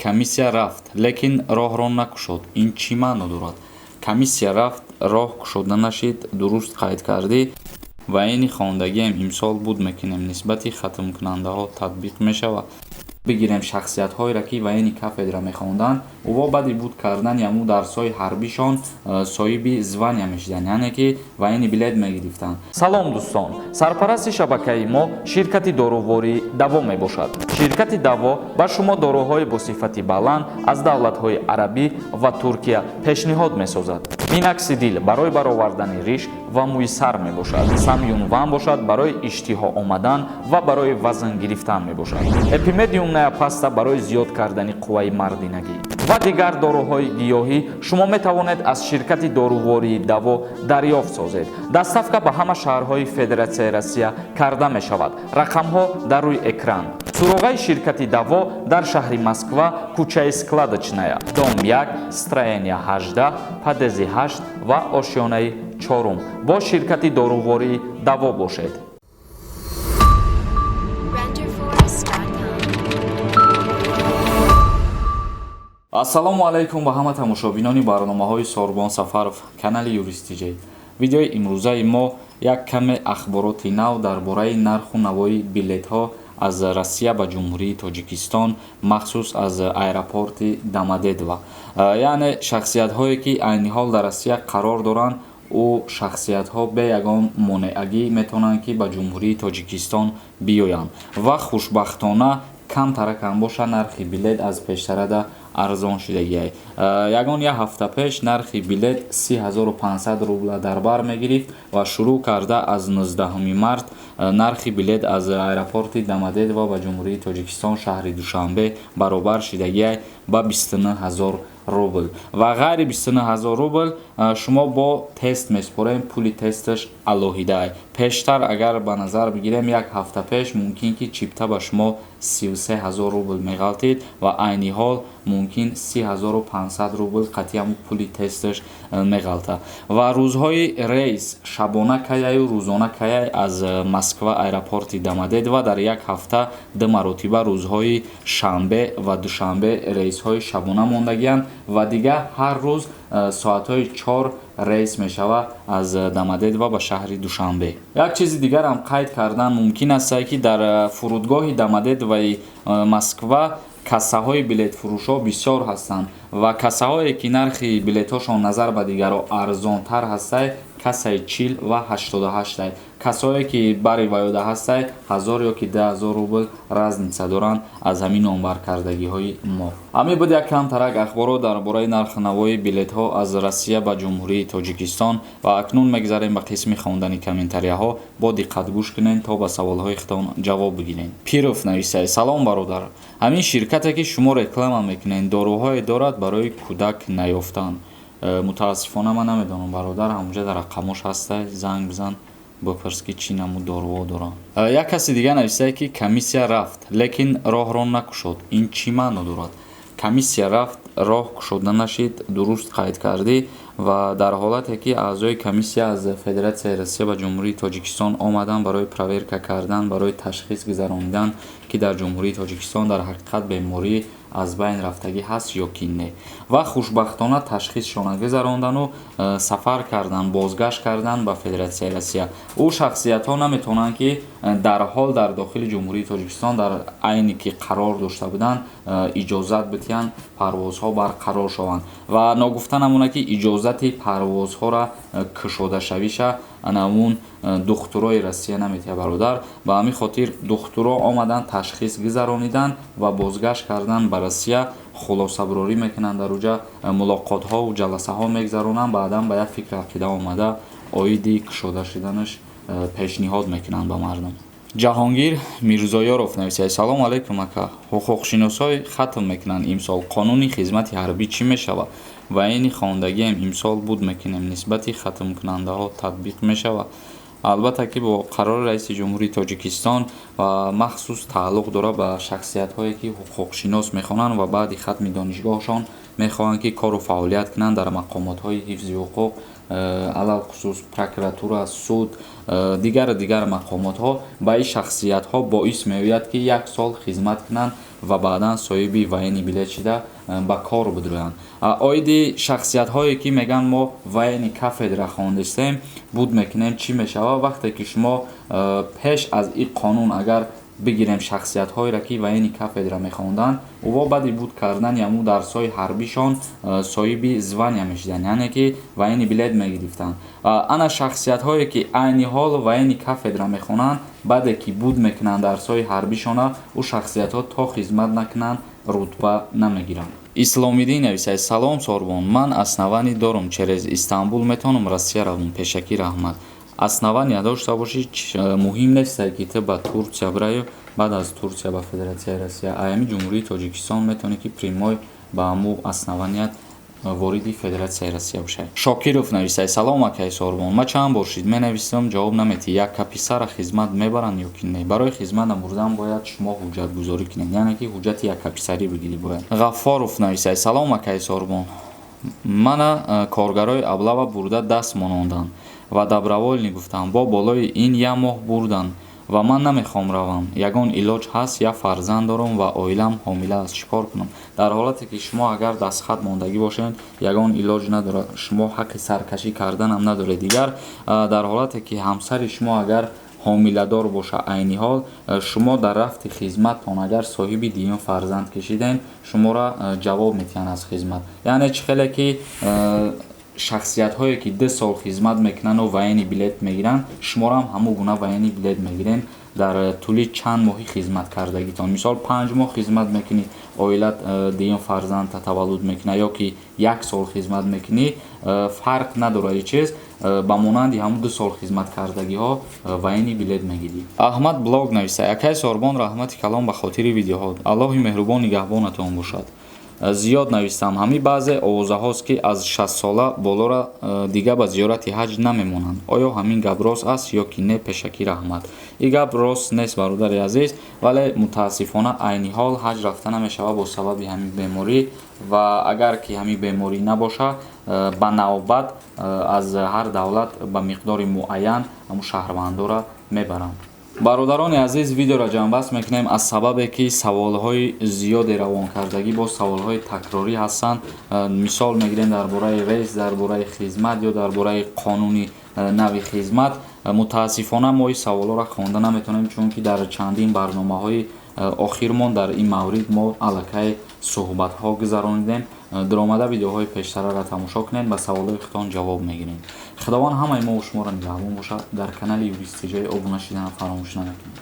Комиссия рафт, лекин роҳро накушод. Ин чӣ маъно дорад? Комиссия рафт, роҳ кушода нашид. Дуруст қайд кардӣ. Ва ини хондагиам имсол буд мекунем, нисбати хатмкунандаҳо татбиқ мешавад. Бигирем шахсиятҳоеро, ки военный кафедра мехонданд, ӯво баъди буд кардани ҳамун дарсҳои ҳарбишон соҳиби звания мешиданд, яъне ки военный билет мегирифтанд. Салом, дӯстон! Сарпарасти шабакаи мо ширкати дорувории «Даво» мебошад. Ширкати «Даво» ба шумо доруҳои бо сифати баланд аз давлатҳои арабӣ ва Туркия пешниҳод месозад. Миноксидил барои баровардани риш ва мӯи сар мебошад, Самюнван бошад, барои иштиҳо омадан ва барои вазн гирифтан мебошад, Эпимедиумная паста барои зиёд кардани қувваи мардинагӣ ва дигар доруҳои гиёҳӣ шумо метавонед аз ширкати дорувории «Даво» дарёфт созед. Доставка ба ҳама шаҳрҳои Федератсияи Россия карда мешавад. Рақамҳо дар рӯи экран. Суроғаи ширкати «Даво» дар шаҳри Москва, кӯчаи Складочная, дом 1, строение 18, подъезди 8 ва ошёнаи чорум. Бо ширкати дорувории «Даво» бошед. Renderforest.com. Ассалому алайкум ба ҳама тамошобинони барномаҳои Сорбон Сафаров, канали Юристиҷей. Видеои имрӯзаи мо як каме ахбороти нав дар бораи нарху навои билетҳо аз Россия ба Ҷумҳурии Тоҷикистон, махсус аз аэропорти Домодедово. Яъне шахсиятҳое, ки айни ҳол дар Россия қарор доранд, ӯ шахсиятҳо бе ягон монеагӣ метавонанд, ки ба Ҷумҳурии Тоҷикистон биёянд, ва хушбахтона камтаракам боша, нархи билет аз пештарада арзон шудагиай. Ягон як ҳафта пеш нархи билет 30 500 рубла дар бар мегирифт ва шурӯъ карда аз 19 март нархи билет аз аэропорти Домодедово ба Ҷумҳурии Тоҷикистон, шаҳри Душанбе, баробар шудагиай ба 29 ҳазор рубл. Ва ғайри 29 ҳазор рубл шумо бо тест месупорем, пули тесташ алоҳидаай. Пештар агар ба назар бигирем, як ҳафта пеш мумкин ки чипта ба шумо 33 ҳазор рубл меғалтид ва айни ҳол мумкин 30 500 рубл қатъи ҳамун пули тесташ меғалта. Ва рӯзҳои рейс шабона каяю рӯзона каяй аз Москва, аэропорти Домодедово, дар як ҳафта ду маротиба, рӯзҳои шанбе ва душанбе, рейсҳои шабона мондагианд ва дигар ҳар рӯз соатҳои 4 рейс мешавад аз Домодедово ба шаҳри Душанбе. Як чизи дигарам қайд кардан мумкин аст, ки дар фурудгоҳи Домодедовои Москва кассаҳои билетфурӯшҳо бисёр ҳастанд ва кассаҳое, ки нархи билетҳошон назар ба дигарро арзонтар ҳастай, кассаи 40 ва 88-ай. Кассаҳое, ки бари ваёда ҳастай, 1000 ё ки 2000 рубл разница доранд аз ҳамин номбаркардагиҳои мо. Ҳамин буд як камтарак ахборот дар бораи нарху навои билетҳо аз Россия ба Ҷумҳурии Тоҷикистон. Ва акнун мегзарем ба қисми хондани комментарияҳо. Бо диққат гӯш кунед, то ба саволҳои худтон ҷавоб бигиред. Пиров нависае: «Салом, бародар. Ҳамин ширкате, ки шумо реклама мекунед, доруҳое дорад барои кӯдак наёфтан?» Мутаассифона, ман намедонам, бародар. Ҳамунҷа дар рақамош ҳастай, занг бизан, бипурс, ки чӣ намуд доруҳо доранд. Як каси дигар нависае, ки комиссия рафт, лекин роҳро накушод. Ин чӣ маъно дорад? Комиссия рафт, роҳ кушода нашид. Дуруст қайд кардӣ. Ва дар ҳолате, ки аъзои комиссия аз Федератсияи Россия ба Ҷумҳурии Тоҷикистон омаданд барои проверка кардан, барои ташхис гузаронидан, ки дар Ҷумҳурии Тоҷикистон дар ҳақиқат беморӣ аз байн рафтагӣ ҳаст ё ки не, ва хушбахтона ташхисшона гузарондану сафар кардан, бозгашт кардан ба Федератсияи Россия, ӯ шахсиятҳо наметавонанд, ки дарҳол дар дохили Ҷумҳурии Тоҷикистон дар айне ки қарор дошта буданд, иҷозат бидиҳанд парвозҳо барқарор шаванд. Ва ногуфта намонад, ки иҷозати парвозҳоро кушодашавиша анамун духтурои Россия наметиҳад, бародар. Ба ҳамин хотир духтуро омаданд, ташхис гузарониданд ва бозгашт карданд ба Россия. Хулосабарорӣ мекунанд, дар уҷа мулоқотҳову ҷаласаҳо мегузаронанд, баъдан ба як фикр ақида омада, оиди кушода шуданаш пешниҳод мекунанд ба мардум. Ҷаҳонгир Мирзоёров нависад: «Салому алайкум, ака. Ҳуқуқшиносҳои хатм мекунанд имсол, қонуни хизмати ҳарбӣ чӣ мешавад? Ва ини хондагиам имсол буд мекунем, нисбати хатмкунандаҳо татбиқ мешавад?» Албатта, ки бо қарори раиси Ҷумҳурии Тоҷикистон ва махсус тааллуқ дорад ба шахсиятҳое, ки ҳуқуқшинос мехонанд ва баъди хатми донишгоҳшон мехоҳанд, ки кору фаъолият кунанд дар мақомотҳои ҳифзи ҳуқуқ, алалхусус прокуратура, суд, дигару дигар мақомотҳо. Ба ин шахсиятҳо боис меояд, ки як сол хизмат кунанд. ва баъдан соҳиби военный билет шида ба кор бидроянд. Оиди шахсиятҳое, ки мегӯянд, мо военный кафедра хондистем, буд мекунем, чӣ мешавад? Вақте ки шумо пеш аз ин қонун, агар бигирем, шахсиятҳоеро, ки военный кафедра мехонданд, ӯво баъди буд кардани ҳамун дарсҳои ҳарбишон соҳиби звания мешуданд, яъне ки военный билет мегирифтанд. Ана шахсиятҳое, ки айни ҳол военный кафедра мехонанд, баъде ки буд мекунанд дарсҳои ҳарбишона, ӯ шахсиятҳо то хизмат накунанд, рутба намегиранд. Исломиддин нависад: «Салом, Сорбон, ман основание дорум, через Истанбул метавонам Россия равам? Пешакӣ раҳмат». Основания дошта бошӣ, муҳим несте, ки ту ба Турсия бираю, баъд аз Турсия ба Федератсияи Россия. Аями Ҷумҳурии Тоҷикистон метавонӣ, ки прямой ба ҳамун основаният вориди Федератсияи Россия бошад. Шокиров нависад: «Салом, акаи Сорбон, ман чанд бор шид менависам, ҷавоб наметиҳӣ. Як каписара хизмат мебаранд ё ки не?» Барои хизмат набурдан бояд шумо ҳуҷҷатгузорӣ кунед, яъне ки ҳуҷҷати яккаписарӣ бигирӣ бояд. Ғаффоров нависад: «Салом, акаи Сорбон, мана коргарои облава бурда даст мононданд ва добровольный гуфтанд, бо болои ин як моҳ бурданд ва ман намехоҳам равам. Ягон илоҷ ҳаст? Як фарзанд дорам ва оилам ҳомила аст, чӣ кор кунам?» Дар ҳолате ки шумо агар дастхат мондагӣ бошед, ягон илоҷ надорад, шумо ҳаққи саркашӣ карданам надоред. Дигар, дар ҳолате ки ҳамсари шумо агар ҳомиладор боша, айни ҳол шумо дар рафти хизматтон агар соҳиби дуюм фарзанд кашиден, шуморо ҷавоб медиҳанд аз хизмат. Яъне чӣ хеле ки шахсиятҳое, ки 2 сол хизмат мекунану военный билет мегиранд, шуморо ҳам ҳамон гуна военный билет мегирен дар тӯли чанд моҳи хизмат кардагитон. Мисол, 5 моҳ хизмат мекунӣ, оилат дуюм фарзандта таваллуд мекунад, ё ки як сол хизмат мекунӣ, фарқ надорад ин чиз, ба монанди ҳамун 2 сол хизмат кардагиҳо военный билет мегирӣ. Аҳмад Блог нависа: «Акай Сорбон, раҳмати калон ба хотири видеоҳо, Аллоҳи меҳрубон нигаҳбонатон бошад. Зиёд навистам, ҳамин баъзе овозаҳост, ки аз 60-сола болора дига ба зиёрати ҳаҷ намемонанд. Оё ҳамин гап рост аст ё ки не? Пешакӣ раҳмат». Ин гап рост нест, бародари азиз, вале мутаассифона айни ҳол ҳаҷ рафта намешавад бо сабаби ҳамин беморӣ. Ва агар ки ҳамин беморӣ набоша, ба навбат аз ҳар давлат ба миқдори муайян ҳамун шаҳрвандора мебаранд. Бародарони азиз, видеоро ҷамъбаст мекунем, аз сабабе ки саволҳои зиёде равонкардагӣ, боз саволҳои такрорӣ ҳастанд. Мисол мегирем, дар бораи рейс, дар бораи хизмат ё дар бораи қонуни нави хизмат. Мутаассифона, мо ин саволҳоро хонда наметавонем, чунки дар чандин барномаҳои охирмон дар ин маврид мо аллакай суҳбатҳо гузаронидем. Дуромада видеоҳои пештараро тамошо кунед, ба саволҳои худтон ҷавоб мегиред. Худованд ҳамаи мо шуморо нигаҳбон бошад. Дар канали Юристиҷои обуна шидана фаромӯш намекунед.